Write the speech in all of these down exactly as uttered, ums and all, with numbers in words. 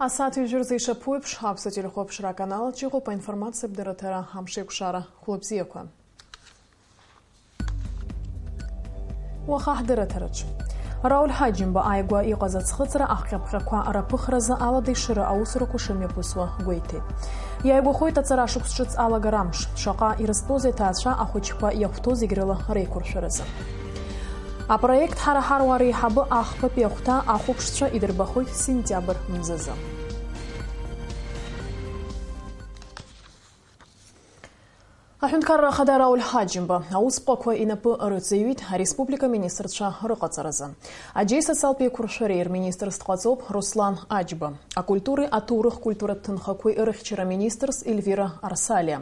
Асааҭ ҩажәи рзы ишаԥу еиԥш, Аԥсуа телехәаԥшра аканал аҿы иҟоуп аинформациатә дырраҭара Амшеикәшара. Хәлыбзиақәа. Уаха ҳдырраҭараҿы. Рауль Ҳаџьымба ааигәа иҟаз аӡхыҵра ахҟьаԥҟьақәа раԥыхразы аладашьара аусурақәа шымҩаԥысуа гәеиҭеит. Иааигәахоит аҵара шықәс ҿыц алагара амш, шаҟа ирызтәозеи аҭаацәа ахәыҷқәа иахәҭоу зегь рыла реиқәыршәаразы. Апроект Ҳара ҳаруаа реиҳабы ахԥатәи ахәҭа ахәаԥшцәа идырбахоит сентиабр мзазы. Аҳәынҭқарра ахада Рауль Ҳаџьымба аусҟақәа инапы рыҵаҩит ареспублика министрцәа рыҟаҵаразы. Аџьеи социалтә еиқәыршәареи рминистрс дҟаҵоуп Руслан Аџьба, акультуреи аҭоурых-культуратә ҭынхақәеи рыхьчара министрс Ельвира Арсалиа,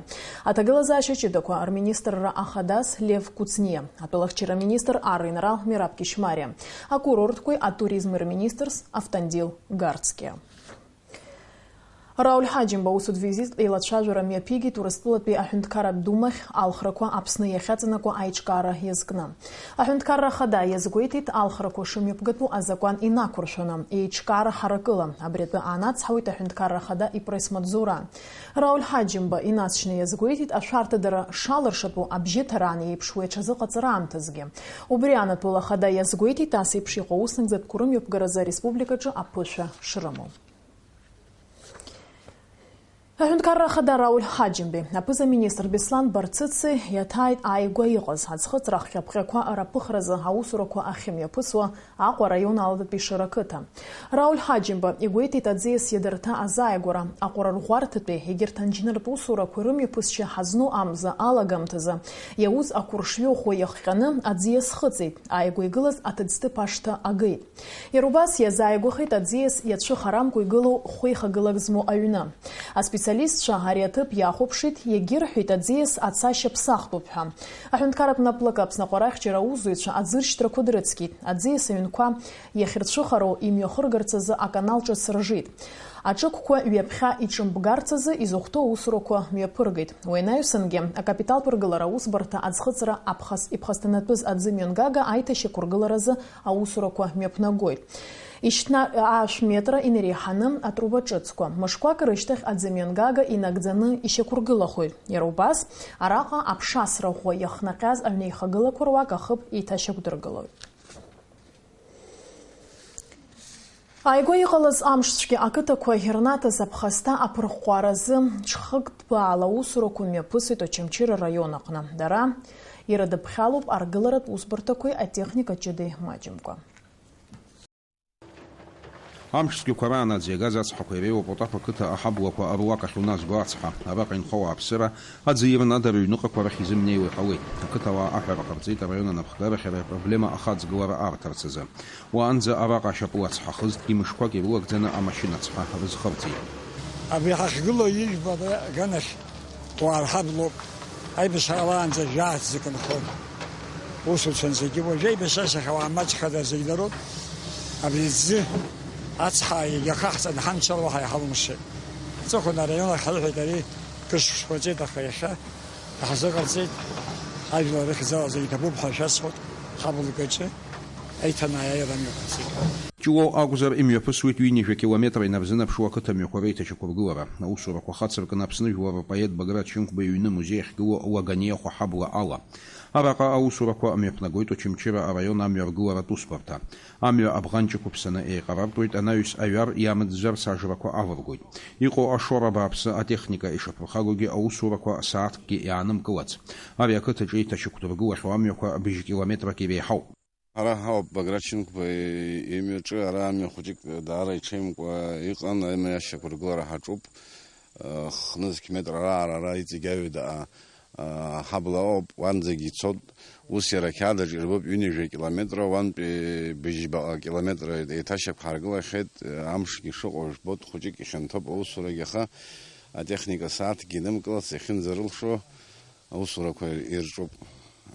аҭагылазаашьа ҷыдақәа рминистрра ахадас Лев Куцниа, атәылахьчара министр ар ринарал Мераб Кишмариа, акурортқәеи атуризми рминистрс Автандил Гарцкиа. Рауль Ҳаџьымба усутә визит еилацәажәара мҩаԥигеит Урыстәылатәи аҳәынҭқарратә Думахь алхрақәа Аԥсны иахьаҵанакуа аиҿкаара иазкны. Аҳәынҭқарра Ахада иазгәеиҭеит, алхрақәа шымҩаԥгатәу азакәан инақәыршәаны, еиҿкаара ҳаракыла, абри атәы аанацҳауеит аҳәынҭқарра Ахада ипресс-маҵзура. Рауль Ҳаџьымба инаҵшьны иазгәеиҭеит, ашәарҭадара шалыршатәу абжьы ҭаран еиԥш уи аҽазыҟаҵара аамҭазгьы. Убри анапыла Ахада иазгәеиҭеит, ас еиԥш иҟоу аус нагӡатәқәа рымҩаԥгаразы ареспубликаҿы аԥышәа шрымоу. Аҳәынҭқарра Ахада Рауль Ҳаџьымбеи аԥыза-министр Беслан Барцыци иаҭааит ааигәа иҟаз аӡхыҵра ахҟьаԥҟьақәа раԥыхразы аусурақәа ахьымҩаԥысуа Аҟәа араион Аладатәи Шара ақыҭа. Рауль Ҳаџьымба игәеиҭеит аӡиас иадырҭа азааигәара, Аҟәа рырӷәӷәарҭатәи егьырҭ анџьныртә усурақәа рымҩаԥысшьа ҳазну амза алагамҭазы иауз ақәыршҩы ӷәӷәа иахҟьаны аӡиас хыҵит, ааигәа игылаз аҭыӡҭыԥ ашҭа агеит. Иара убас иазааигәахеит аӡиас иацәыхарамкәа игылоу хәеихагылак змоу аҩны. Аспециалистцәа ари аҭыԥ иахәаԥшит, иагьырҳәеит аӡиас ацашьа ԥсахтәуп ҳәа. Аҳәынҭқарратә наплакы Аԥсны аҟәарахьчара аусзуҩцәа аӡыршьҭрақәа дрыцқьеит, аӡиас аҩнқәа иахьырцәыхароу имҩахыргарц азы аканал ҿыц ржит. Аҿықәқәа ҩаԥхьа иҿымбгарц азы изыхәҭоу аусурақәа мҩаԥыргеит. Уи анаҩсангьы, акапиталтә ргылара аусбарҭа аӡхыҵра аԥхас-, иԥхасҭанатәыз аӡы мҩангага аиҭашьақәыргыларазы аусурақәа мҩаԥнагоит. Ишьҭна-, аашә метра инареиҳаны атруба ҿыцқәа, мышқәак рышьҭахь аӡы мҩангага инагӡаны ишьақәыргылахоит. Иара убас, араҟа аԥшасра ӷәӷәа иахнаҟьаз аҩнеихагылақәа руак ахыԥ еиҭашьақәдыргылоит. Ааигәа иҟалаз амшцәгьа ақыҭақәа ирнаҭаз аԥхасҭа аԥырӷәӷәаразы ҽхык ҭбаала аусурақәа мҩаԥысит Очамчыра араион аҟны. Дара ирыдыԥхьалоуп аргыларатә усбарҭақәеи атехника ҷыдеи маҷымкәа. Амшцәгьақәа раан аӡы иагаз ацҳақәа иреиуоуп Отаԥ ақыҭа аҳаблақәа руак ахьуназго ацҳа. Араҟа инхо ауааԥсыра аӡы ирнадара аҩныҟақәа рахь изымнеиуа иҟалеит. Ақыҭауаа аҳәара ҟарҵеит араион анапхгарахьареи апроблема ахаҵгылара аарҭарц азы. Уаанӡа араҟа ашьапыла цҳа хызҭгьы мышқәак ирылагӡаны амашьына цҳа рызхырҵеит. Абри ҳахьгылоу ижәбара аганахь уаарҳаблоуп. Аибашьра алаанӡа жәааҭ зегь нхон. Усуцәан зегьы, уажәы аибашьра ашьҭахь ауаа маҷхада зегь дароуп. Абри аӡы ацҳа иагьахаҳҵан ҳамчала уаҳа иҳалымшеит. Ҵыхәан араион ахь ҳаиҳәеит, ари кыр шықәсқәа ҵеит, аха иахьа иаҳзыҟарҵеит. Ажәлар рыхьӡала зегь иҭабуп ҳәа шәасҳәоит, ҳаблакаҿы аиҭанааира мҩаԥысит. Ҷлоу акәзар, имҩаԥысуеит ҩынҩажәа километр инарзынаԥшуа ақыҭа мҩақәа реиҭашьақәыргылара. Аусурақәа хацыркын Аԥсны жәлар рпоет Баграт Шьынқәба иҩны музеи ахьгылоу Лаганиахә аҳабла ала. Араҟа аусурақәа мҩаԥнагоит Очамчыра араион амҩа ргыларатә усбарҭа. Амҩа абӷанҷ ықәыԥсаны еиҟарартәуеит, анаҩс аҩар иамыӡәӡәарц ажрақәа авыргоит. Иҟоу ашоура бааԥсы атехника ишаԥырхагоугьы аусурақәа сааҭкгьы иаанымкылац. Ари ақыҭаҿы еиҭашьақәдыргылахьоу амҩақәа быжь километрак иреиҳауп. Ара ҳауп Баграт Шьынқәба имҩаҿы, ара амҩа хәыҷык даара иҽеимкәа иҟан, амҩа ашьақәыргылара ҳаҿуп. Хнызқь метра раара ара иҵегь аҩада, а, ҳабла ауп, уанӡагь ицот. Ус иара ақьаад аҿы ирбоит ҩынҩажәа километра, уантәи быжьбаҟа километра еиҭашьақәҳаргылахьеит, амшгьы шыҟоу жәбоит, хәыҷык ихьанҭоуп аусурагьы, аха атехника сааҭкгьы инымкылац, иахьынӡарылшо аусурақәа ирҿуп.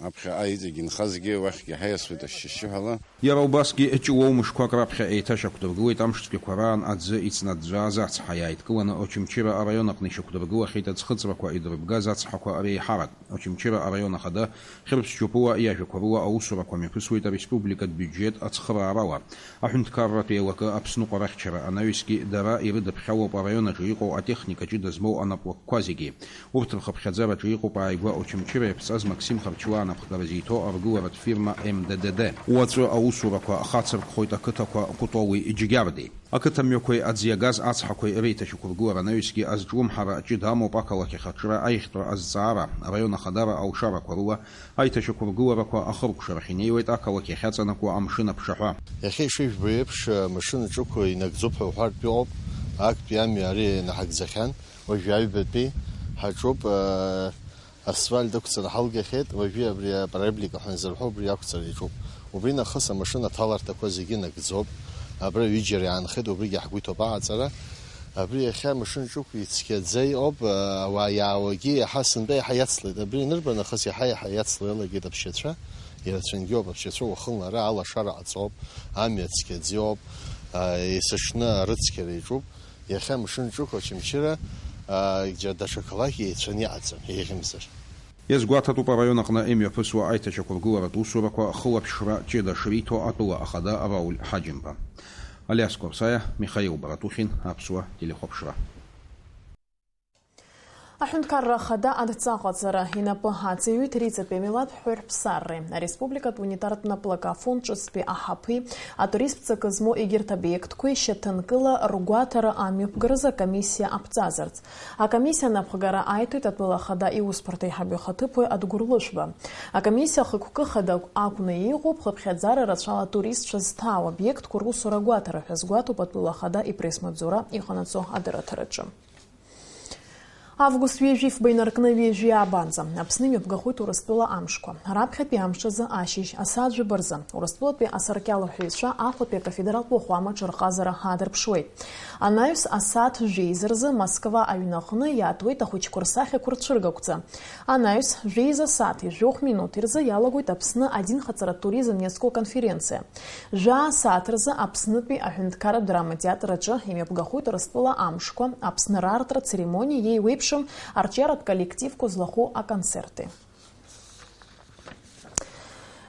Аԥхьаҟа иҵегь инхазгьы уахьгьы ҳаиасуеит ашьшьышьыҳәала. Иара убасгьы ҷыуоу мышқәак раԥхьа еиҭашьақәдыргылеит амшцәгьақәа раан аӡы ицнаӡәӡәааз ацҳа иааидкыланы Очамчыра араион аҟны ишьақәдыргылахьеит аӡхыҵрақәа идырбгаз ацҳақәа реиҳарак. Очамчыра араион ахада Хьырԥс Џьопуа иажәақәа рыла аусурақәа мҩаԥысуеит ареспубликатә биуџьет ацхыраарала. Аҳәынҭқарратә еилакы Аԥсныҟәарахьчара анаҩсгьы дара ирыдыԥхьалоуп араион аҿы иҟоу атехника ҷыда змоу анаплагқәа зегьы. Урҭ рхыԥхьаӡараҿы иҟоуп ааигәа Очамчыра иаԥҵаз Максим Харчуаа анапхгара зиҭо аргыларатә фирма М Д Д Д. Уаҵәы аусурақәа хацыркхоит ақыҭақәа Кәтоуи Џьгьардаи. Ақыҭа мҩақәеи аӡы иагаз ацҳақәеи реиҭашьақәыргылара анаҩсгьы азҿлымҳара ҷыда амоуп ақалақь ахаҿра аиӷьтәра азҵаара, араион ахадара алшарақәа рыла аиҭашьақәыргыларақәа ахыркәшарахь инеиуеит ақалақь иахьаҵанакуа амшын аԥшаҳәа. Иахьа ишыжәбо еиԥш, амашьына ҿықәу инагӡоуп ҳәа уҳәартә иҟоуп, актәи амҩа ари ианаҳагӡахьан, уажәы аҩбатәи ҳаҿуп, асфальт ықәҵара ҳалгахьеит, уажәы абри апараблика ҳәа инзырҳәо убри ақәҵара иаҿуп. Убри нахыс амашьына аҭаларҭақәа зегьы нагӡоуп, абра ҩыџьара иаанхеит, убригьы ҳгәы иҭоуп аҟаҵара. Абри иахьа амашьына ҿықә ицқьаӡа иҟоуп, ауаа иаауагьы иаҳа сынтәа иаҳа иацлеит. Абри анырба нахыс иаҳа-иаҳа иацла иалагеит аԥсшьацәа, ирацәангьоуп аԥсшьацәа уахынла ара алашара ҟаҵоуп, амҩа цқьаӡа иоуп, есыҽны арыцқьара иаҿуп. Иахьа амшын ҿықә Очамчыра, егьа даҽа қалақь еицәаны иҟаӡам, еиӷьымзар. Иазгәаҭатәуп араион аҟны имҩаԥысуа аиҭашьақәыргыларатә усурақәа хылаԥшра ҷыда шриҭо атәыла ахада Рауль Ҳаџьымба. Алиас Қәарсаиа, Михаил Баратухин, Аԥсуа телехәаԥшра. Аҳәынҭқарра Ахада адҵаҟаҵара инапы аҵаҩит Риҵатәи амилаҭ ҳәырԥсарреи ареспубликатә унитартә наплакы Афон ҿыцтәи аҳаԥи атуристцакы змоу егьырҭ обиектқәеи шьаҭанкыла ргәаҭара амҩаԥгаразы акомиссиа аԥҵазарц. Акомиссиа анапхгара аиҭоит атәыла ахада иусбарҭа аиҳабы ихаҭыԥуаҩ Адгәыр Лышәба. Акомиссиа ахықәкы хада акәны иҟоуп хыԥхьаӡара рацәала атуристцәа зҭаау обиектқәа русура агәаҭара ҳәа азгәаҭоуп атәыла ахада ипресс-маҵзура иҟанаҵо адырраҭараҿы. Август ҩажәи фба инаркны ҩажәи аабанӡа Аԥсны имҩаԥгахоит Урыстәыла амшқәа. Раԥхьатәи амш азы ашьыжь асааҭ жәаба рзы Урыстәылатәи асаркьал аҳәаҩцәа Аҟәатәи акафедралтә уахәамаҿ рҟазара аадырԥшуеит. Анаҩс асааҭ жәеиза рзы Москва аҩны аҟны иаатуеит ахәыҷқәа рсахьақәа рцәыргақәҵа. Анаҩс жәеиза сааҭи жәохә минуҭи рзы иалагоит Аԥсны адинхаҵаратә туризм иазку аконференциа. Жәаа сааҭ рзы Аԥснытәи аҳәынҭқарратә драматеатр аҿы имҩаԥгахоит Урыстәыла амшқәа, Аԥсны рартра церемониа, еиуеиԥшым арҿиаратә коллективқәа злахәу аконцерти.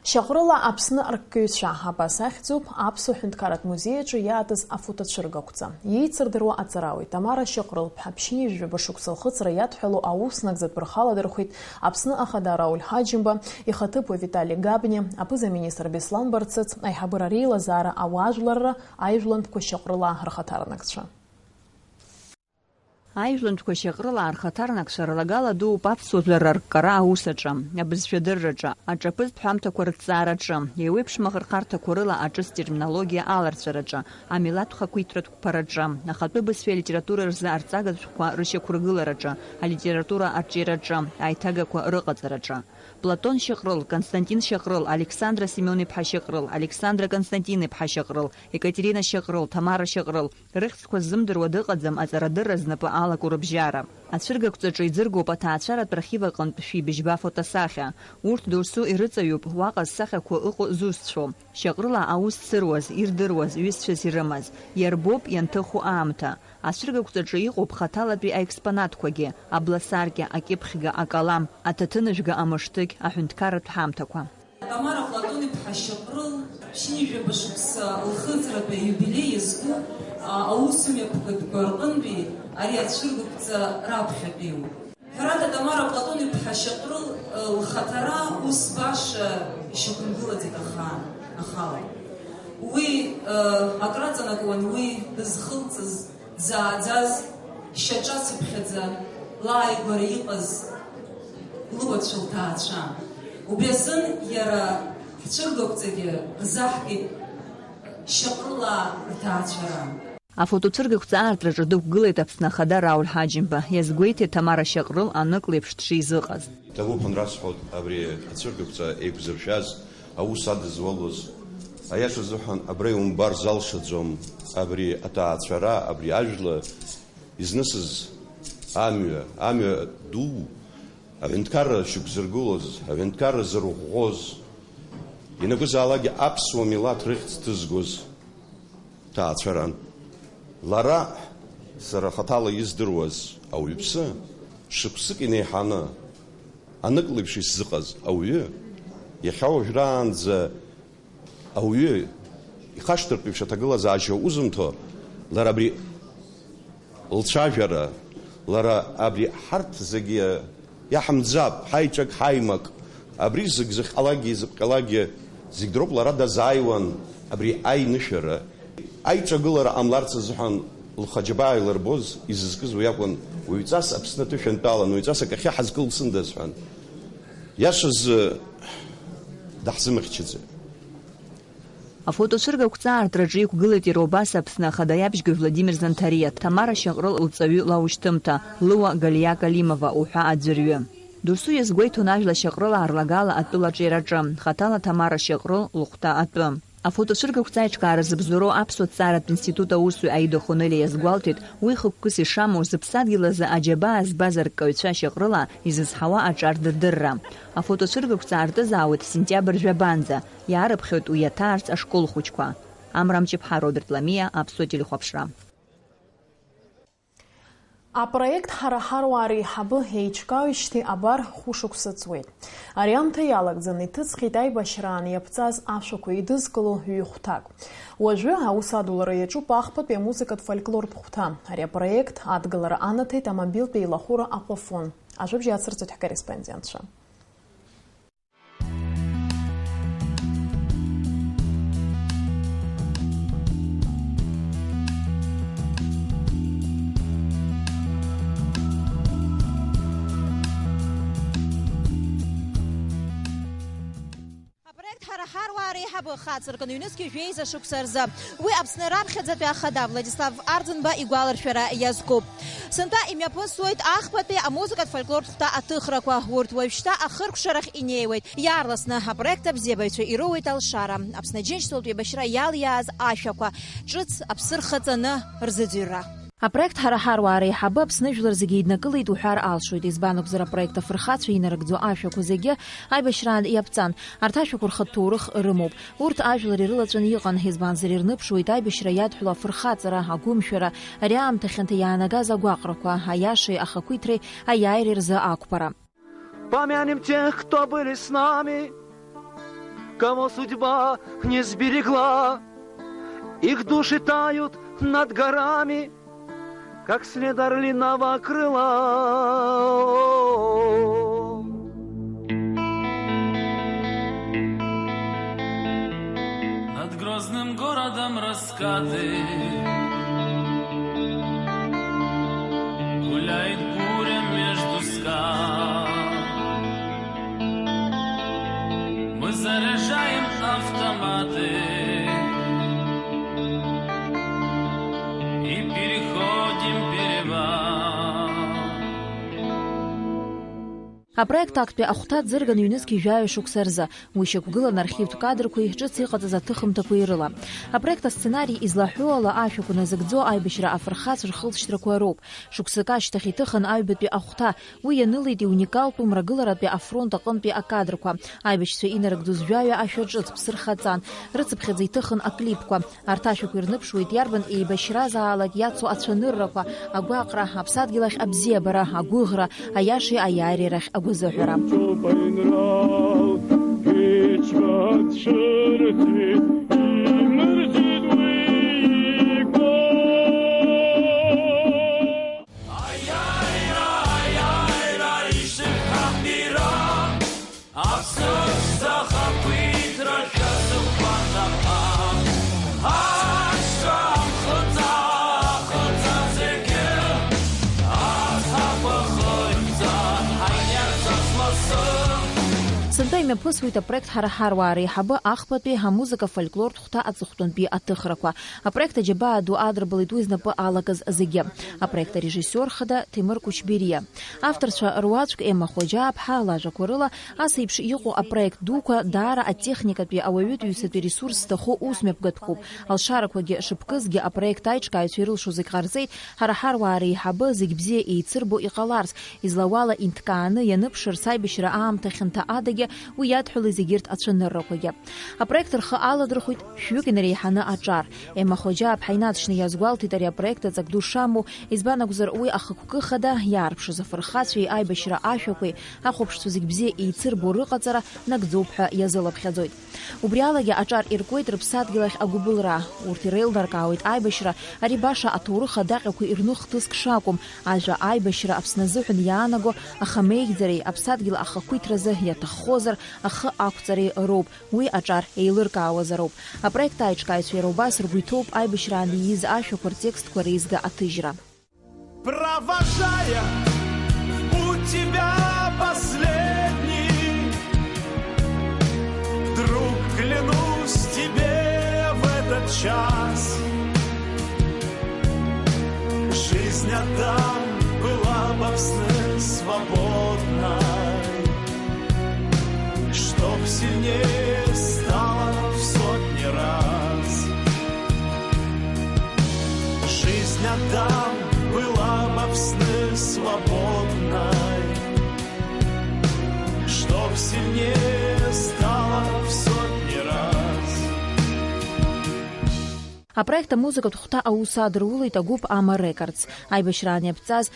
Шьаҟрыла Аԥсны арккаҩцәа, абас ахьӡуп Аԥсуа ҳәынҭқарратә музеи аҿы иаатыз афотоцәыргақәҵа. Иеицырдыруа аҵарауаҩ Тамара Шьаҟрыл-ԥҳа ԥшьынҩажәаба шықәса лхыҵра иадҳәалоу аус нагӡатә рхала дырхәеит Аԥсны Ахада Рауль Ҳаџьымба, ихаҭыԥуаҩ Витали Габниа, аԥыза-министр Беслан Барцыц, аиҳабыра реилазаара ауаажәларра аижәлантәқәа Шьаҟрылаа рхаҭарнакцәа. Аижәлантәқәа Шьаҟрылаа рхаҭарнакцәа рлагала дууп аԥсуа жәлар рарккара аус аҿы, абызшәадырраҿы, аҿаԥызтә ҳәамҭақәа рыҭҵаараҿы, еиуеиԥшым ахырхарҭақәа рыла аҿыц терминологиа аларҵәараҿы, амилаҭ хақәиҭратә қәԥараҿы, ахатәы бызшәеи алитературеи рзы арҵагатә шәҟәқәа рышьақәыргылараҿы, алитература арҿиараҿы, аиҭагақәа рыҟаҵараҿы. Платон Шьаҟрыл, Константин Шьаҟрыл, Александра Семен-иԥҳа Шьаҟрыл, Александра Константин-иԥҳа Шьаҟрыл, Екатерина Шьаҟрыл, Ҭамара Шьаҟрыл, рыхьӡқәа ззымдыруа дыҟаӡам аҵарадырра знапы алаку рыбжьара. Ацәыргақәҵаҿы иӡыргоуп аҭаацәаратә архив аҟынтә шәибжьба фотосахьа. Урҭ досу ирыҵаҩуп уаҟа зсахьақәа ыҟоу зусҭцәоу. Шьаҟрыла аус зцыруаз, ирдыруаз, ҩызцәас ирымаз, иарбоуп ианҭыху аамҭа. Ацәыргақәҵаҿы иҟоуп хаҭалатәи аекспонатқәагьы, абласаркьа, акьыԥхьга, акалам, аҭаҭыныжәга, амышҭыгь, аҳәынҭқарратә ҳамҭақәа. Тамара Платон-иԥҳа Шьаҟрыл ԥшьынҩажәаба шықәса лхыҵратәи аиубилеи иазку, а, аусмҩаԥгатәқәа рҟынтәи ари ацәыргақәҵа раԥхьатәиуп. Ҳәарада, Тамара Платон-иԥҳа Шьаҟрыл, э, лхаҭара ус баша ишьақәымгылаӡеит ахаан, ахала. Уи, э, акраҵанакуан уи дызхылҵыз, дзааӡаз, шьаҿацыԥхьаӡа лааигәара иҟаз луацәа лҭаацәа. Убри азын иара ҳцәыргақәҵагьы рзаҳгеит Шьаҟрылаа рҭаацәара. Афотоцәыргақәҵа аартраҿы дықәгылеит Аԥсны Ахада Рауль Ҳаџьымба, иазгәеиҭеит Ҭамара Шьаҟрыл анык леиԥш дшизыҟаз. Ҭабуп анрасҳәоит абри ацәыргақәҵа еиқәзыршәаз, аус адызуалоз. Аиаша азыҳәан, абра иумбар залшаӡом абри аҭаацәара, абри ажәла изнысыз амҩа, амҩа ду, Аҳәынҭқарра шьақәзыргылоз, аҳәынҭқарра зырӷәӷәоз, ианакәызаалакгьы аԥсуа милаҭ рыхьӡ ҭызгоз ҭаацәаран. Лара, сара хаҭала издыруаз ауаҩԥсы, шықәсык инеиҳаны анык леиԥш исзыҟаз ауаҩы, иахьа уажәраанӡа ауаҩы ихашҭыртә еиԥш аҭагылазаашьа узымҭо, лара абри лцәажәара, лара абри ҳарҭ зегьы иаҳамӡап, ҳаиҿак, ҳаимак, абри зегь зыхҟьалакгьы, изыԥҟьалакгьы зегь дроуп, лара дазааиуан абри аинышәара. Аиҿагылара ҟамларц азыҳәан лхы аџьабаа илырбоз, изызкыз уи акәын, уаҩҵас Аԥсны аҭышәантәалан, уаҩҵас акахьы ҳазкылсындаз ҳәан. Иашазы, даҳзымыхьчаӡеит. Афотоцәыргақәҵа аартраҿы иқәгылеит иара убас Аԥсны Ахада иабжьгаҩ Владимир Занҭариа, Ҭамара Шьаҟрыл лҵаҩы лаушьҭымҭа, лыуа Галиа Калимова уҳәа аӡәырҩы. Досу иазгәеиҭон ажәла Шьаҟрыл аарлагала атәылаҿиараҿы, хаҭала Ҭамара Шьаҟрыл лыхәҭа атәы. Афотоцәыргақәҵа аиҿкаара зыбзоуроу Аԥсуа ҭҵааратә институт аусзуҩ Аида Хонелиа иазгәалҭеит, уи хықәкыс ишамоу, зыԥсадгьыл азы аџьабаа збаз арккаҩцәа Шьаҟрыла изызҳауа аҿар дырдырра. Афотоцәыргақәҵа аартызаауеит сентиабр жәабанӡа, иаарыԥхьоит уи иаҭаарц ашкол хәыҷқәа. Амра Мҷыԥҳа, Роберт Ламиа, Аԥсуа телехәаԥшра. Апроект Ҳара ҳаруаа реиҳабы еиҿкаауеижьҭеи абар хәышықәса ҵуеит. Ари аамҭа иалагӡаны иҭыҵхьеит аибашьраан иаԥҵаз ашәақәа еидызкыло ҩ-хәҭак. Уажәы аус адулара иаҿуп ахԥатәи амузыкатә фольклортә хәҭа. Ари апроект адгылара анаҭеит амобилтә еилахәыра Аҟәафон. Ажәабжь иацырҵоит ҳкорреспондентцәа. Апроект Ҳара ҳаруаа реиҳабы хацыркын ҩнызқьи жәеиза шықәса рзы. Уи Аԥсны раԥхьаӡатәи ахада Владислав Арӡынба игәаларшәара иазкуп. Сынтәа имҩаԥысуеит ахԥатәи амузыкатә фольклортә хәҭа аҭыхрақәа. Урҭ уажәшьҭа ахыркәшарахь инеиуеит. Иаарласны апроект абзиабаҩцәа ироуеит алшара. Аԥсны Аџьынџьтәылатә еибашьра иалиааз ашәақәа, ҿыц аԥсы рхаҵаны рзыӡырҩра. Апроект Ҳара ҳаруаа реиҳабы Аԥсны жәлар зегьы еиднакылеит уҳәар алшоит, избан акәзар апроект афырхацәа инарыгӡо ашәақәа зегьы аибашьраан иаԥҵан. Арҭ ашәақәа рхатә ҭоурых рымоуп. Урҭ ажәлар ирылаҵәаны иҟан, избанзар ирныԥшуеит аибашьра иадҳәало афырхаҵара, агәымшәара, ари аамҭа хьанҭа иаанагаз агәаҟрақәа, аиашеи ахақәиҭреи аиааиреи рзы ақәԥара. Помянем тех, кто были с нами, кого судьба не сберегла. Их души тают над горами, как след орлиного крыла. Над грозным городом раскаты гуляет буря между скал. Мы заряжаем автоматы и переходим перевал. Апроект актәи ахәҭа ӡырган ҩнызқьи жәаҩа шықәса рзы. Уи шьақәгылан архивтә кадрқәеи ҿыц иҟаҵаз аҭыхымҭақәеи рыла. Апроект асценари излаҳәо ала, ашәақәа назыгӡо аибашьра афырхацәа рхылҵшьҭрақәа роуп. Шықәсык ашьҭахь иҭыхын аҩбатәи ахәҭа. Уи ианылеит иуникалтәу мрагыларатәи афронт аҟынтәи акадрқәа. Аибашьцәа инарыгӡоз жәаҩа ашәа ҿыц, ԥсы рхаҵан. Рыцыԥхьаӡа иҭыхын аклипқәа. Арҭ ашәақәа ирныԥшуеит иарбан еибашьразаалак иацу ацәаныррақәа, агәаҟра, аԥсадгьыл ахь абзиабара, агәыӷра, аиашеи аиааиреи рахь агәазыҳәара. Аԥсны ԥшӡа ахақәиҭра шәазықәԥан аԥа. Ашьха амхыҵа, ахыҵа зегьы, аҵәақәа хыҵәҵа, ҳаиарҵәаз лассы. Сынтәа имҩаԥысуеит апроект Ҳара ҳаруаа реиҳабы ахԥатәи амузыка фольклортә хәҭа аҵыхәтәантәи аҭыхрақәа. Апроект аџьабаа ду адырбалеит уи знапы алакыз зегьы. Апроект арежиссиор хада Ҭемыр Кучбериа. Авторцәа руаӡәк Емма Хоџьааԥҳа лажәақәа рыла, ас еиԥш иҟоу апроект дуқәа даара атехникатәи ауаҩытәыҩсатәи ресурс зҭаху усмҩаԥгатәқәоуп. Алшарақәагьы шыԥкызгьы апроект аиҿкааҩцәа ирылшо зегь ҟарҵеит, Ҳара ҳаруаа реиҳабы зегь бзиа еицырбо иҟаларц, излауала инҭкааны ианыԥшырц аибашьра аамҭа хьанҭа адагьы уи иадҳәалоит зегьырҭ ацәаныррақәагьы. Апроект рхы аладырхәит шәҩык инареиҳаны аҿар. Емма Хоџьааԥҳа инаҵшьны иазгәалҭеит ари апроект аҵак ду шамоу, избан акәзар, уи ахықәкы хада иаарԥшыз афырхацәеи аибашьра ашәақәеи ахәаԥшцәа зегь бзиа еицырбо рыҟаҵара нагӡоуп ҳәа иазылаԥхьаӡоит. Убри алагьы аҿар иркуеит рыԥсадгьыл ахь агәыбылра. Урҭ иреилнаркаауеит аибашьра ари баша аҭоурых адаҟьақәа ирну хҭыск шакәым, ажәа аибашьра Аԥсны азыҳәан иаанаго ахамеигӡареи аԥсадгьыл ахақәиҭразы иаҭаххозар ахы ақәҵареи роуп, уи аҿар еилыркаауазароуп. Апроект аиҿкааҩцәа иара убас ргәы иҭоуп аибашьраан ииз ашәақәа ртекстқәа реизга аҭыжьра. Провожая у тебя последний, друг, клянусь тебе в этот час, жизнь отдам, была бы в сны свободной. Чтоб сильнее стало в сотни раз. Жизнь отдам, была бы в сны свободной. Чтоб сильнее стало в сотни раз. Апроект амузыкатә хәҭа аус адырулеит агәыԥ Ама Рекордс. Аибашьраан иаԥҵаз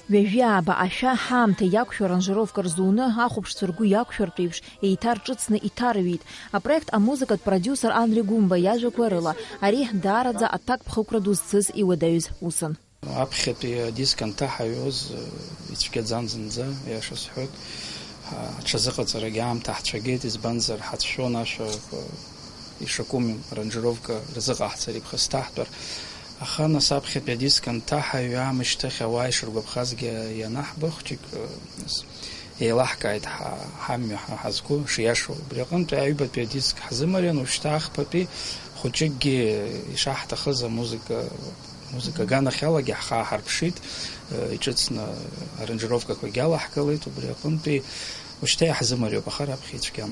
ҩажәи ааба ашәа ҳаамҭа иақәшәо аранжировка рзуны ахәаԥшцәа ргәы иақәшәартә еиԥш еиҭарҿыцны иҭарҩит. Апроект амузыкатә продиусер Анри Гәымба иажәақәа рыла, ари даараӡа аҭакԥхықәра ду зцыз иуадаҩыз усын. Аԥхьатәи адиск анҭаҳаҩуаз, ицәгьаӡан зынӡа, иаша сҳәоит. Ҳа-, аҽазыҟаҵарагьы аамҭа ҳцәагеит, избанзар, ҳацәшәон ашәақәа ишакәым аранжировка рзыҟаҳҵар иԥхасҭаҳтәар. Аха нас аԥхьатәи адиск анҭаҳаҩ аамышьҭахь ауаа ишыргәаԥхазгьы ианаҳба, хәҷык, э, нас еилаҳкааит ҳа-, ҳамҩа ҳа ҳазқәу шиашоу. Убри аҟынтәи аҩбатәи адиск ҳзымариан, уажәшьҭа ахԥатәи хәҷыкгьы ишаҳҭахыз амузыка, музыка аганахьалагьы ҳхы ааҳарԥшит, э, иҿыцны аранжировкақәагьы алаҳгалеит, убри аҟынтәи уажәшьҭа иаҳзымариоуп, аха раԥхьа ицәгьам.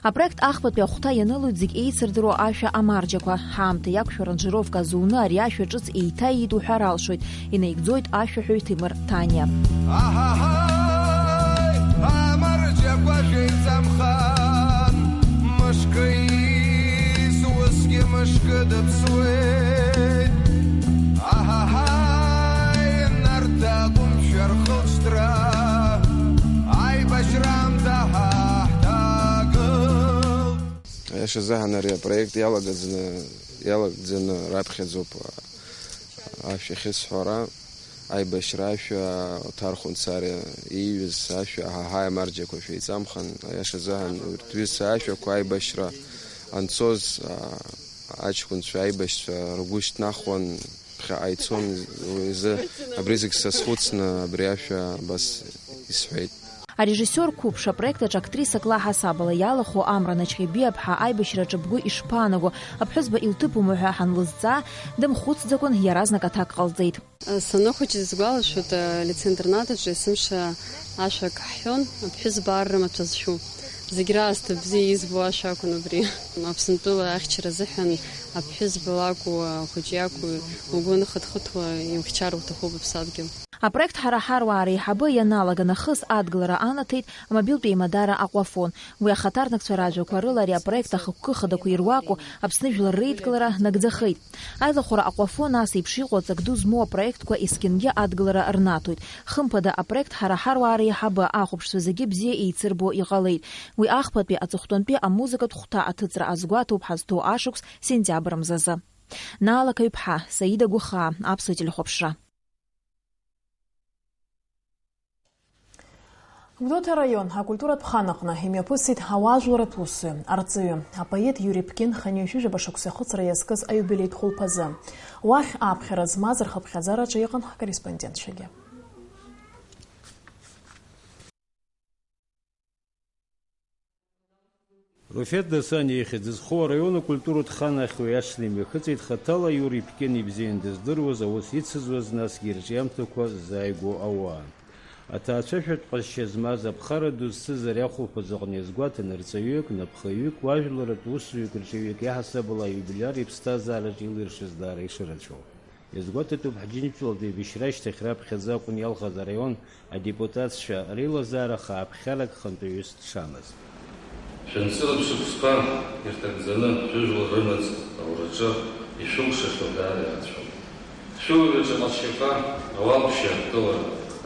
Апроект ахԥатәи ахәҭа ианылоит зегь еицырдыруа ашәа амарџьақәа. Ҳаамҭа иақәшәо аранжировка азуны ари ашәа ҿыц еиҭаиит уҳәар алшоит, инаигӡоит ашәаҳәаҩ Ҭемыр Ҭаниа. Аҳаҳаи, амарџьақәа шәеиҵамхан, мышкы ииз, усгьы мышкы дыԥсуеит. Аҳаҳаи, Нарҭ акәымшәа рхылҵра, аибашьраамҭа ҳаҳҭагылт. Аиашазы ҳан ари апроект иалагаӡаны, иалагӡаны раԥхьаӡоуп ашәа ахьысҳәара, аибашьра ашәа, Оҭар Хәынцариа ииҩыз ашәа, аҳаҳаи амарџьақәа шәеиҵамхан, аиашазы ҳан урҭ ҩызцәа ашәақәа аибашьра анцоз, а, аҷкәынцәа аибашьцәа ргәы шьҭнахуан, ԥхьаҟа ицон, уи азы абри зегь сазхәыцны абри ашәа абас исҳәеит. Арежиссиор қәыԥш апроект аҿы актрисак лаҳасабала иалахәу Амра Начхьебиаԥҳа аибашьраҿы бгәы ишԥаанаго, аԥҳәызба илҭыԥума ҳәа ҳанлызҵаа, дымхәыцӡакәан иаразнак аҭак ҟалҵеит. Саныхәыҷыз исгәалашәоит, алицеи-интернат аҿы есымша ашәак ҳҳәон, аԥҳәызба ар рымаҭәа зшәу. Зегь раасҭа бзиа избо ашәа акәын убри. Аԥсынтәыла ахьчара азыҳәан аԥҳәызба лакәу, ахәыҷы иакәу, угәы аныхыҭхыҭуа иухьчар уҭахуп аԥсадгьыл. Апроект Ҳара ҳаруаа реиҳабы ианалага нахыс адгылара анаҭеит амобилтә еимадара Аҟәафон. Уи ахаҭарнакцәа ражәақәа рыла ари апроект ахықәкы хадақәа ируаку Аԥсны Жәлар Реидгылара нагӡахеит. Аилахәара Аҟәафон ас еиԥш иҟоу аҵак ду змоу апроектқәа есқьынгьы адгылара рнаҭоит. Хымԥада, апроект Ҳара ҳаруаа реиҳабы ахәаԥшцәа зегьы бзиа еицырбо иҟалеит. Уи ахԥатәи аҵыхәтәантәи амузыкатә хәҭа аҭыҵра азгәаҭоуп ҳазҭоу ашықәс сентиабр мзазы. Наала Каҩԥҳа, Саида Гәыхаа, Аԥсуа телехәаԥшра. Гәдоуҭа араион акультуратә хан аҟны имҩаԥысит ауаажәларратә усзуҩы, арҵаҩы, апоет Иури Ԥкин хынҩажәижәаба шықәса ахыҵра иазкыз аиубилеитә хәылԥазы. Уахь аԥхьара змаз рхыԥхьаӡараҿы иҟан ҳкорреспондентцәагьы. Руфет Дасан ихьӡ зху араион акультуратә ханахь уи ашьҭахь имҩахыҵит хаҭала Иури Ԥкьын ибзиан дыздыруаз аус ицызуаз, насгьы ирҿиамҭақәа ззааигәоу ауаа. Аҭаацәашәатә ҟазшьа змаз аԥхара ду зцыз ари ахәылԥазы аҟны иазгәаҭан, рҵаҩык, напхаҩык, уажәларратә усзуҩык рҿиаҩык иаҳасабала аиубилиар иԥсҭазаараҿ илиршаз даара ишырацәоу. Иазгәаҭатәуп Ҳџьынџьтәылатә еибашьра ашьҭахь раԥхьаӡа акәын иалхыз араион адепутатцәа реилазаара хааԥхьарак хантәаҩыс дшамаз. Шәанҵыратә шықәсқәа ирҭагӡаны шәыжәлар рымаҵ аураҿы ишәылшахьоу даара ирацәоуп. Шәылҩаҿ аҟазшьақәа, ауалԥшьа, атәыла,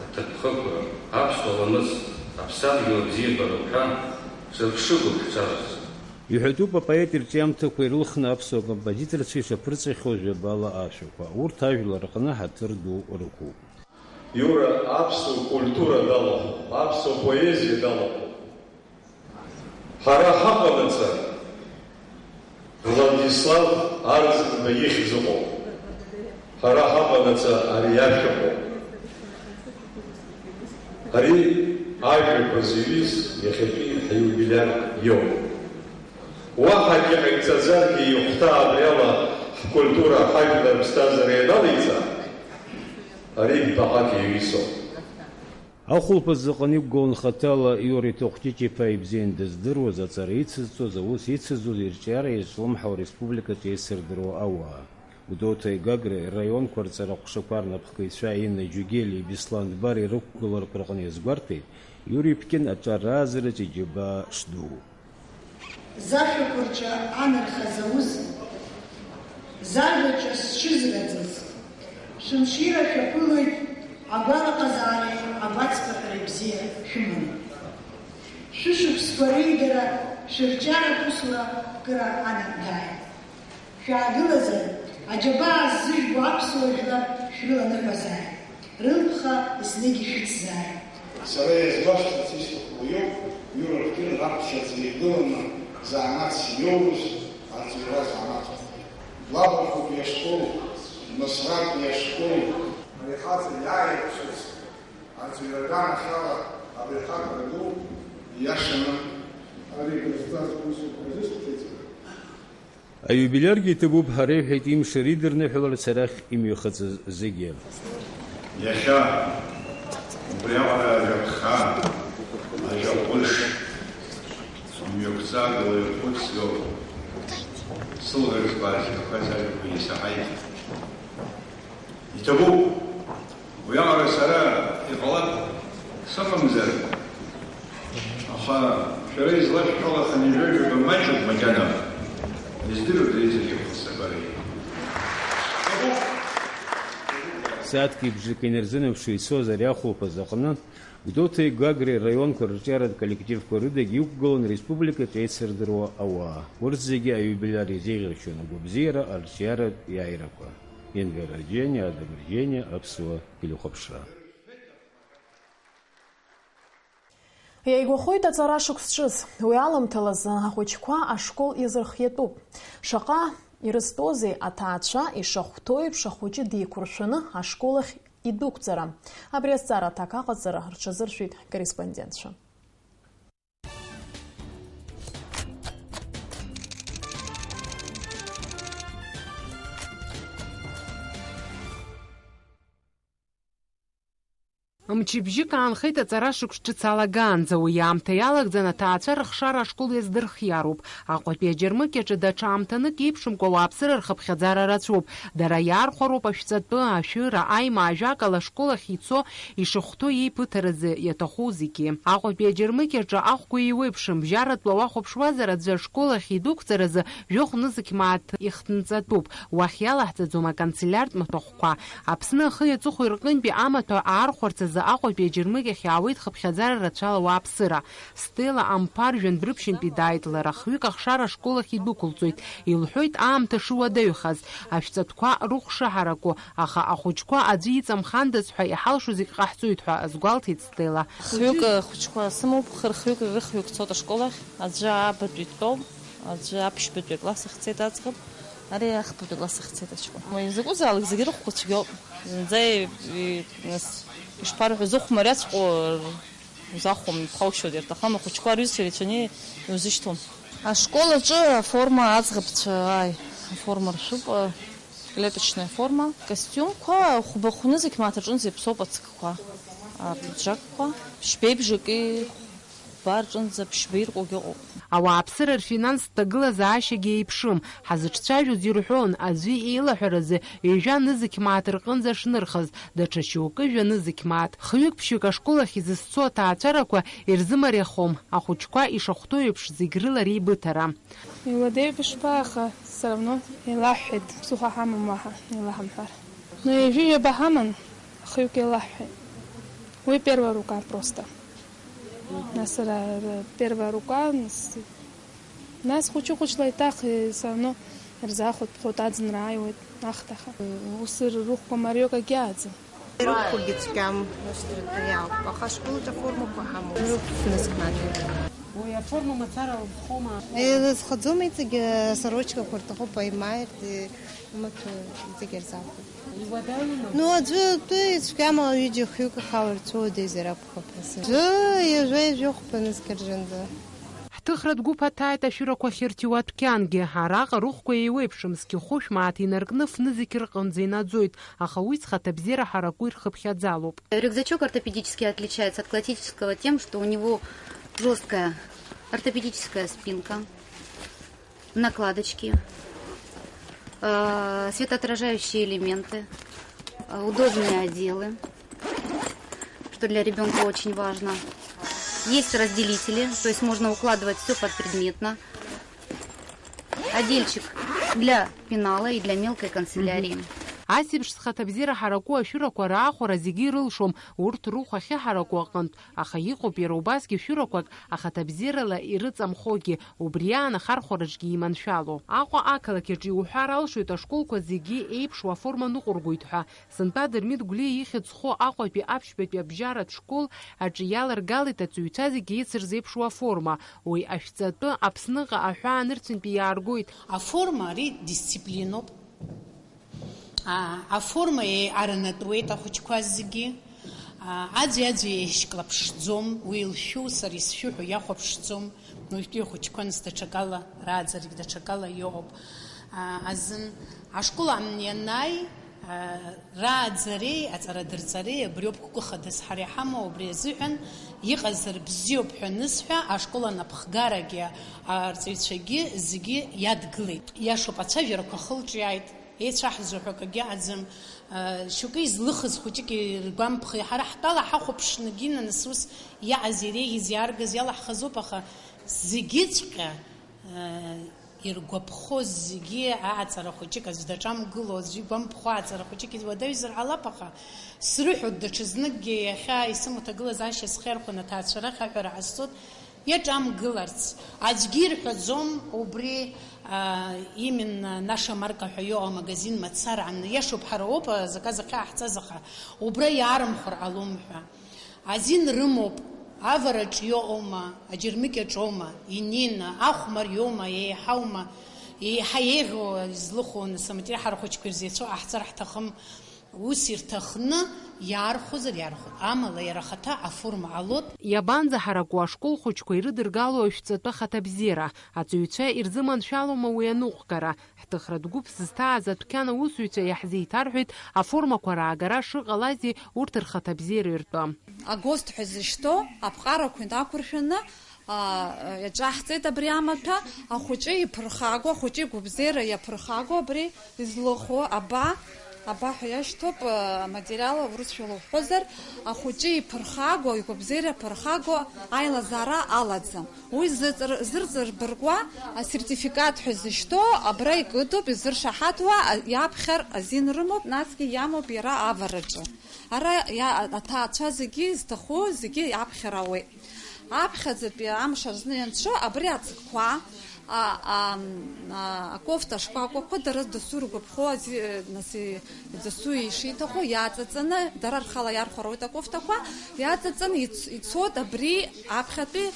аҭакԥхықәра, аԥсуа ламыс, аԥсадгьыл абзиабара уҳәа ҿырԥшыгоуп ҳҿарҵоит. Иҳәатәуп апоет ирҿиамҭақәа ирылхны аԥсуа композиторцәа ишаԥырҵахьоу жәабала ашәақәа. Урҭ ажәлар рҟны ҳаҭыр ду рықәуп. Иура аԥсуа культура далахәуп, аԥсуа поезиа далахәуп. Ҳара ҳаҟанаҵа, Владислав Арӡынба ихьӡ ыҟоуп. Ҳара ҳаҟанаҵа ари иашәаҳәоуп. Ари ажәақәа зҩыз иахьатәи ҳиубилиар иоуп. Уаҳагьы ҟаиҵаӡаргьы, ихәҭа абриала ҳкультура, ҳажәлар рыԥсҭазаара ианалеиҵа, ари баҟак иаҩызоуп. Ахәылԥазы аҟны иқәгылан хаҭала Иури Тоҟәҷыҷ-иԥа ибзиан дыздыруаз, аҵара ицызҵоз, аус ицызҵоз, ирҿиара иазҿлымҳау ареспубликаҿы еицырдыруа ауаа. Гәдоуҭеи Гагреи рраионқәа рҵара ҟәшақәа рнапхгаҩцәа Инна Џьугели Беслан Дбари рықәгыларақәа рҟны иазгәарҭеит Иури Ԥкьын аҿар раазараҿы иџьабаа шду. Зашәақәа рҿы анарха зауз, зажәаҿы сҽызраӡыз, шәымшира шәаԥылоит агәалаҟазаареи агәацԥыҳәареи бзиа шәыманы. Шәышықәсқәа реидара шәырҿиаратә усура кыра анагӡааит. Шәаагылазар, аџьабаа ззыжәбо аԥсуа жәлар шәрыланыҳәазааит, рылԥха еснагь ишәыцзааит. Сара иазгәасҭарц исҭаху уиоуп, Иура Ԥкьын раԥхьаӡа игыланы занааҭс иоуз арҵаҩра занааҭуп. Длабахәуп иашкол, Мысратә иашкол. Ари хаҵа иааирԥшыз арҵаҩра аганахьала абри ахаҵара ду ииашаны ари дызҵаз усуп ҳәа изысҳәеит. Аиубилиаргьы иҭабуп, ҳәа реиҳәеит имшира идырныҳәаларц арахь имҩахыҵыз зегьы. Иахьа убриаҟара ажәа ԥхаа, ажәа ҟәыш, мҩақәҵагала ирхәыцӡоу, сылаӷырӡқәа аазырхәаз ажәақәа исаҳаит. Иҭабуп. Уиаҟара сара иҟалап сыҟамзар, аха шәара излашәҳәо аханижәажәаба маҷуп макьана, издыруада иҵегьы ԥхасҭабарагьы. Сааҭки бжаки инарзынаԥшуа ицоз ари ахәылԥаз аҟны, Гәдоуҭеи Гагреи раионқәа рырҿиаратә коллективқәа рыдагь иқәгылан республикаҿы еицырдыруа ауаа. Урҭ зегьы аиубилиар изеиӷьаршьон агәабзиара, арҿиаратә иааирақәа. Енвер Арџьениа, Адам Арџьениа, Аԥсуа телехәаԥшра. Иааигәахоит аҵара шықәс ҿыц. Уи аламҭалазы ахәыҷқәа ашкол иазырхиатәуп. Шаҟа ирызтәозеи аҭаацәа ишахәҭоу еиԥш ахәыҷы деиқәыршәаны ашкол ахь идәықәҵара? Абри азҵаара аҭак аҟаҵара рҽазыршәеит ҳкорреспондентцәа. Мчыбжьык аанхеит аҵара шықәс ҿыц алагаанӡа, уи аамҭа иалагӡан аҭаацәа рыхшара ашкол иаздырхиароуп. Аҟәатәи аџьармыкьаҿы даҽа аамҭанык еиԥшымкәа ауааԥсыра рхыԥхьаӡара рацәоуп. Дара иаархәароуп ашәҵатәы, ашәыра, аимаа ажәакала ашкол ахь ицо, ишыхәҭоу еиԥыҭаразы иаҭаху зегьы. Аҟәатәи аџьармыкьаҿы ахәқәа еиуеиԥшым, бжьаратәла уахәаԥшуазар аӡәы ашкол ахь идәықәҵаразы жәохә нызқь мааҭ ихҭынҵатәуп. Уахь иалаҳҵаӡом аканцелиартә маҭәахәқәа. Аԥсны ахи аҵыхәеи рҟынтәи амаҭәа аархәарц азы Аҟәатәи аџьармыкьахь иаауеит хыԥхьаӡара рацәала ауааԥсыра. Стелла Амԥар жәантә рыԥшьынтәи дааит лара, хҩык ахшара ашкол ахь идәықәылҵоит. Илҳәоит аамҭа шыуадаҩхаз, ашәҵатәқәа рыхәшаҳарақәоу, аха ахәыҷқәа аӡәы иҵамхандаз ҳәа иҳалшо зегь ҟаҳҵоит ҳәа азгәалҭеит Стелла. Хҩык ахәыҷқәа сымоуп, хырхҩык, рырхҩык цоит ашкол ахь, аӡәы аабатәи дтәоуп, аӡәы аԥшьбатәи акласс ахь дцеит аӡӷаб, ари ахԥатәи акласс ахь дцеит аҷкәын. Изакәызаалак зегьы рыхәқәа цәгьоуп, зынӡа и-, и-, нас, ишԥарҳәо, зыхә мариаҵәҟьоу Узахәом, иԥхоушьоит, ирҭахым, ахәыҷқәа рҩызцәа ирацәаны иузышьҭуам. Ашкол аҿы аформа аӡӷабцәа, ааи, аформа ршәуп, клеточная форма, костиумқәа хәба хәнызқь мааҭ рҿынӡа иаԥсоуп ацгқәа, апиджакқәа, ԥшьбеи бжаки хәба рҿынӡа ԥшьба иркугьы ыҟоуп. Ауааԥсыра рфинанстә ҭагылазаашьагьы еиԥшым. Ҳазыҿцәажәоз ирҳәон, аӡәы иеилаҳәаразы ҩажәа нызқь мааҭ рҟынӡа шнырхыз, даҽа шьоукы жәа нызқь мааҭ. Хҩык-ԥшьҩык ашкол ахь изызцо аҭаацәарақәа ирзымариахом, ахәыҷқәа ишахәҭоу еиԥш зегь рыла реибыҭара. Иуадаҩуп ишԥа, аха все равно еилаҳҳәеит, ԥсыхәа ҳамам уаҳа, еилаҳамҳәар. Но ҩажәи ҩаба ҳаман, хҩык еилаҳҳәеит. Уи первая рука просто. Нас ара, ара, первая рука, нас, нас хәыҷы-хәыҷла еиҭах, э, все равно ирзаахәатәхоит, аӡынра ааиуеит, ахҭаха. Ус р-, рыхәқәа мариоуп, акгьы ааӡам. Ирықәқәагьы цәгьам, ус рыҭәа иаауп, аха ашколаҿ аформақәа ҳамоуп. Ирықәԥнызқьмаҭәеит. Уи аформа мацара лызхома? Илызхаӡом, иҵегь асарочкақәа рҭахуп, аимаиртә, имаҭәа иҵегь ирзаахәоит. Иуадаҩума? Ну, аӡәы атәы ицәгьам, ала ҩыџьа хҩык ахала рцәуадаҩзар акәхап асы. Ӡәы ҩажәа ҩажәихәба нызқь ржанӡа. Ҳҭыхратә гәыԥ аҭааит ашәырақәа ахьырҭиуа адәқьангьы. Араҟа рыхәқәа еиуеиԥшым, зқьы хәышә мааҭ инаркны фнызқь рҟынӡа инаӡоит, аха уи зхаҭабзиара ҳараку ирхыԥхьаӡалоуп. Рюкзачок ортопедический отличается от классического тем, что у него жёсткая ортопедическая спинка, накладочки, э, светоотражающие элементы, э, удобные отделы, что для ребёнка очень важно. Есть разделители, то есть можно укладывать всё подпредметно. Отдельчик для пенала и для мелкой канцелярии. Ас еиԥш зхаҭабзиара ҳараку ашәырақәа раахәара зегьы ирылшом, урҭ рыхә ахьыҳараку аҟынтә, аха иҟоуп иара убасгьы шәырақәак ахаҭабзиарала ирыҵамхогьы, убри аан ахархәараҿгьы иманшәало. Аҟәа ақалақь аҿы иуҳәар алшоит ашколқәа зегьы еиԥшу аформа ныҟәыргоит ҳәа. Сынтәа Дырмит Гәлиа ихьӡ зху Аҟәатәи аԥшьбатәи абжьаратә школ аҿы иаларгалеит аҵаҩцәа зегьы еицырзеиԥшу аформа. Уи ашәҵатәы Аԥсныҟа аҳәаа нырцәынтәи иааргоит. Аформа ари дисциплиноуп. А, аформа еиҟаранатәуеит ахәыҷқәа зегьы. А, аӡәи-аӡәи еишьклаԥшӡом, уи илшәу сара исшәу ҳәа иахәаԥшӡом. Уажәтәи ахәыҷқәа нас даҽакала, рааӡарагь даҽакала иҟоуп. А, азын ашкол амни анааи, а, рааӡареи аҵарадырҵареи абриоуп гәыхадас ҳара иҳамоу, убри азыҳәан иҟазар бзиоуп ҳәа анысҳәа, ашкол анапхгарагьы, арҵаҩцәагьы зегьы иадгылеит. Иашоуп, ацәажәарақәа хылҿиааит, еицәаҳзо ҳәа акгьы аӡам. А, шьоукы излыхыз хәыҷык иргәамԥхеит. Ҳара ҳтәала ҳахәаԥшнагьы, нас ус иааз иреиӷьыз иааргаз иалаҳхазоуп, аха зегьыҵәҟьа, а, иргәаԥхоз зегьы ааҵара хәыҷык аӡә даҿамгыло, аӡәы игәамԥхо ааҵара хәыҷык уадаҩзар ҟалап, аха срыҳәоит даҽазныкгьы, иахьа исымоу ҭагылазаашьа схы иархәаны аҭаацәа рахь аҳәара ҟасҵоит, иаҿамгыларц. Аӡәгьы ирҳәаӡом убри, а, именно наша марка ҳәа иҟоу амагазин мацара, иашоуп, ҳара ауп, а, заказ ахьааҳҵаз, аха убра иаарымхәар ҟалом ҳәа. Азин рымоуп, авараҿ иоума, аџьармыкьаҿ оума, инина, ахә мариоума, еиҳаума, еиҳа еиӷьу излыху, нас аматериал ҳара ахәыҷқәа ирзеицәоу ҟаҳҵар ҳҭахым, ус ирҭахны иаархәозар иаархәот, амала иара ахаҭа аформа ҟалот. Иабанӡаҳараку ашкол хәыҷқәа ирыдыргало ашәҵатәы ахаҭабзиара, аҵаҩцәа ирзыманшәалома уи аныҟәгара? Ҳҭыхратә гәыԥ зызҭааз адәқьан аусзуҩцәа иаҳзеиҭарҳәеит аформақәа раагара шыҟалази урҭ рхаҭабзиареи ртәы. АГОСТ ҳәа зышьҭоу аԥҟарақәа инақәыршәаны, а, иаҿаҳҵеит абри амаҭәа, ахәыҷы иԥырхагоу, ахәыҷы игәабзиара иаԥырхагоу абри излыху аба, аба ҳәа иашьҭоуп, а, аматериал урысшәала уҳәозар, ахәыҷы иԥырхагоу, игәабзиара иаԥырхагоу аилазаара алаӡам. Уи зыҵр-, зырҵырбыргуа асертификат ҳәа зышьҭоу абра икыдуп, изыршаҳаҭуа, а, иаԥхьар азин рымоуп, насгьы иамоуп иара авараҿы. Ара иа-, аҭаацәа зегьы изҭаху зегьы иаԥхьар ауеит. Аԥхьаӡатәи амш азны ианцо абри ацгәқәа, а, а, а, акофта шкәакәақәа дара дасу иргәаԥхо ази-, нас и-, дасу ишиҭаху иаҵаҵаны, дара рхала иархәароуит акофтақәа, иаҵаҵаны иц-, ицоит абри аԥхьатәи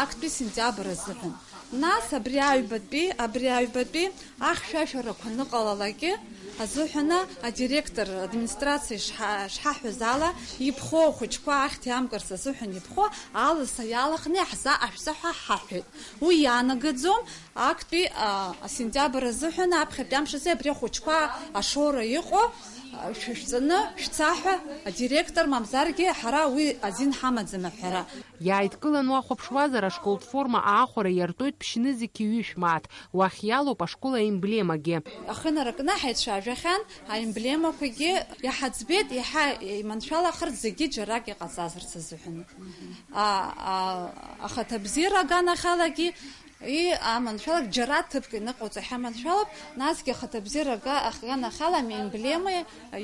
актәи сентиабр азыҳәан. Нас абри аҩбатәи, абри аҩбатәи ахьшәашәарақәа аныҟалалакгьы, Азыҳәаны адиректор администрациа ишҳа-, шҳаҳәаз ала, иԥхоу ахәыҷқәа ахьҭа иамкырц азыҳәан иԥхоу аласа иалаханы иаҳза-, ашәзаҳәа ҳаҳәеит. Уи иаанагаӡом, актәи, а, асентиабр азыҳәан аԥхьатәи амш азы абри ахәыҷқәа ашоура иҟоу, а, шәышәҵаны шәца ҳәа адиректор мамзаргьы ҳара уи азин ҳамаӡам аҳәара. Иааидкылан уахәаԥшуазар, ашколтә форма аахәара иартуеит ԥшьнызқьи ҩышә мааҭ. Уахь иалоуп ашкол аемблемагьы. Ахынаракны ҳаицәажәахьан, аемблемақәагьы иҳаӡбеит, иаҳа иманшәалахарц зегьы џьарак иҟаҵазарц азыҳәан. А, а, ахаҭабзиара аганахьалагьы, и, аманшәалак џьара ҭыԥк иныҟауҵо ҳаманшәалоуп, насгьы ахаҭабзиара ага-, аганахьала аемблема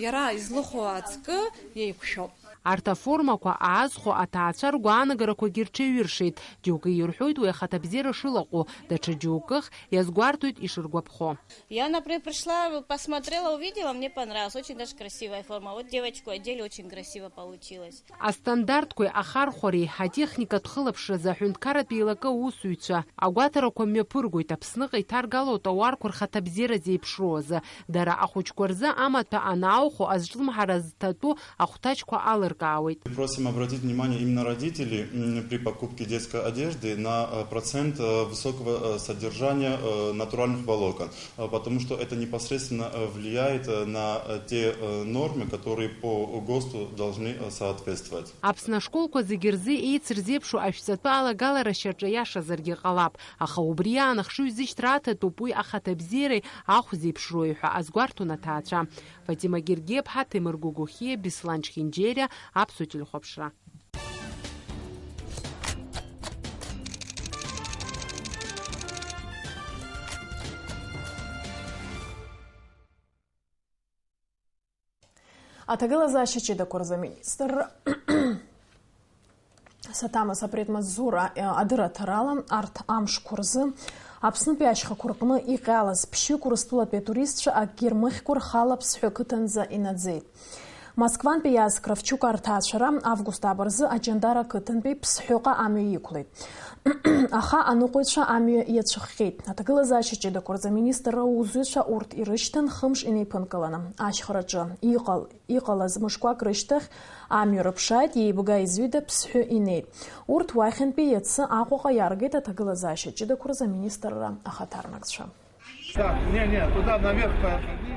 иара излыхәо ацкы иеиқәшәоуп. Арҭ аформақәа аазхәо аҭаацәа ргәаанагарақәагьы рҽеиҩыршеит, џьоукы ирҳәоит уи ахаҭабзиара шылаҟәу, даҽа џьоукых иазгәарҭоит ишыргәаԥхо. Я, например, пришла, посмотрела, увидела, мне понравилось. Очень даже красивая форма. Вот девочку одели, очень красиво получилось. Астандартқәеи ахархәареи, атехникатә хылаԥшразы аҳәынҭқарратә еилакы аусзуҩцәа, агәаҭарақәа мҩаԥыргоит, Аԥсныҟа иҭаргало атауарқәа рхаҭабзиара зеиԥшроу азы. Дара ахәыҷқәа рзы амаҭәа анаухо, азҿлымҳара зҭатәу ахәҭаҷқәа алыркаауеит. Мы просим обратить внимание именно родителей, м, при покупке детской одежды на, э, процент, э, высокого, э, содержания, э, натуральных волокон, э, потому что это непосредственно, э, влияет, э, на, э, те, э, нормы, которые по ГОСТу должны, э, соответствовать. Аԥсны ашколқәа зегьы рзы еицырзеиԥшу ашәҵатәы алагалара шьаҿа иашазаргьы ҟалап, аха убри аан ахшыҩзышьҭра аҭатәуп уи ахаҭабзиареи ахә зеиԥшроуи ҳәа азгәарҭон аҭаацәа. Фатима Гергиаԥҳа, Ҭемыр Гогохиа, Беслан Чхинџьериа, Аԥсуа телехәаԥшра. Аҭагылазаашьа ҷыдақәа рзы аминистрра Саҭамас апредмаҵзура, э, адырраҭарала, арҭ амшқәа рзы Аԥснытәи ашьхақәа рҟны иҟьалаз ԥшьҩык Урыстәылатәи атуристцәа акгьы рмыхькәа рхала Ԥсҳәы ақыҭанӡа инаӡеит. Москвантәи иааз Кравчук арҭаацәара август ааба рзы Аҷандара ақыҭантәи Ԥсҳәыҟа амҩа иқәлеит. Аха аныҟәаҩцәа амҩа иацәыхҟьеит. Аҭагылазаашьа ҷыдақәа рзы аминистрра аусзуҩцәа урҭ ирышьҭан хымш инеиԥынкыланы. Ашьхараҿы иҟал-, иҟалаз мышқәак рышьҭахь амҩа рыԥшааит, еибга-еизҩыда Ԥсҳәы инеит. Урҭ уахьынтәи иацы Аҟәаҟа иааргеит аҭагылазаашьа ҷыдақәа рзы аминистрра ахаҭарнакцәа. Так, не, не, туда наверх походи.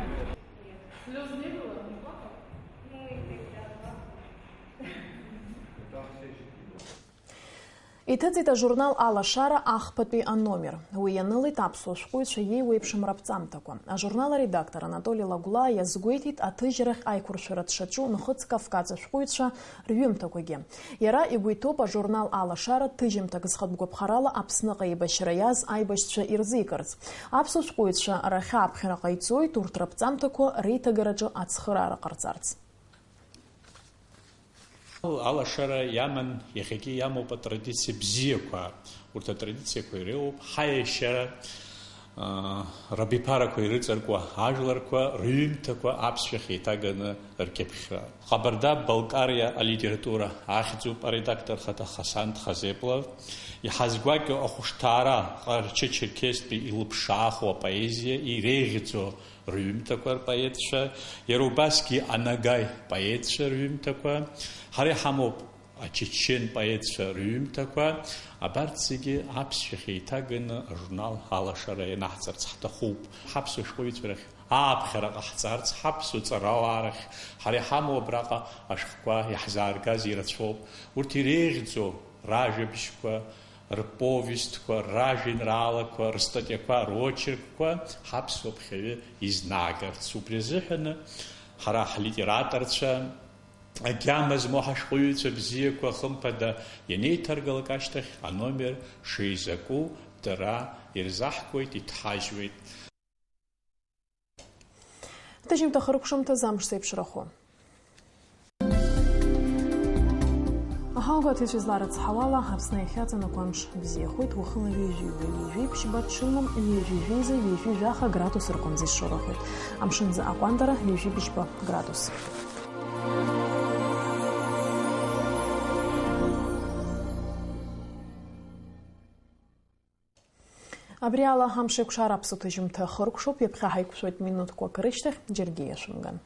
Иҭыҵит ажурнал Алашара ахԥатәи аномер. Уи ианылеит аԥсуа шәҟәыҩҩцәа иеиуеиԥшым раԥҵамҭақәа. Ажурнал аредактор Анатоли Лагәлаа иазгәеиҭеит аҭыжьрахь аиқәыршәара дшаҿу нхыҵ Кавказ ашәҟәыҩҩцәа рҩымҭақәагьы. Иара игәы иҭоуп ажурнал Алашара ҭыжьымҭак зхатә гәаԥхарала Аԥсныҟа еибашьра иааз аибашьцәа ирзигарц. Аԥсуа шәҟәыҩҩцәа рахь ааԥхьара ҟаиҵоит урҭ раԥҵамҭақәа реиҭагараҿы ацхыраара ҟарҵарц. Алашара иаман, иахьагьы иамоуп атрадициа бзиақәа. Урҭ атрадициақәа иреиуоуп ҳаиашьара, аа, рабиԥарақәа ирыҵаркуа ажәларқәа рҩымҭақәа аԥсшәахь еиҭаганы ркьыԥхьра. Ҟабарда-Балкариа алитература ахьӡуп аредактор хаҭа Хасан Тхазепла. Иҳазгәакьоу ахәышҭаара Ҟарчы-Черкестәи илыԥшааху апоезиа иреиӷьӡоу рҩымҭақәа рпоетцәа, иара убасгьы анагаҩ поетцәа рҩымҭақәа, ҳара иҳамоуп ачечен поетцәа рҩымҭақәа, абарҭ зегьы аԥсшәахь еиҭаганы ажурнал Алашара ианаҳҵарц ҳҭахуп. Ҳаԥсуа шәҟәыҩҩцәа рахь ааԥхьара ҟаҳҵарц, ҳаԥсуа ҵарауаа рахь ҳара иҳамоу абраҟа ашәҟәқәа иаҳзааргаз ирацәоуп. Урҭ иреиӷьӡоу ражәабжьқәа, рповестқәа, ражәеинраалақәа, рстатиақәа, рочеркқәа ҳаԥсуа ԥхьаҩы изнаагарц. Убри азыҳәаны ҳара ҳлитераторцәа, агьама змоу ҳашәҟәыҩҩцәа бзиақәа, хымԥада, ианеиҭаргалак ашьҭахь аномер шеизакәу дара ирзаҳкуеит, иҭҳажьуеит. Ҭыжьымҭа хыркәшамҭазы амш зеиԥшрахо. Аҳаугәаҭаҩцәа изларыцҳауала, Аԥсны иахьаҵанакуа амш бзиахоит, уахынла ҩажәи ҩажәи ԥшьба, ҽынла ҩажәи жәеиза ҩажәи жәаха градус рҟынӡа ишоурахоит. Амшынӡы аҟәандара ҩажәи быжьба градус. Абри ала амш еиқәшара аԥсуа ҭыжьымҭа хыркәшоуп, ҩаԥхьа ҳаиқәшәоит минуҭқәак рышьҭахь, џьаргьы иашәымган.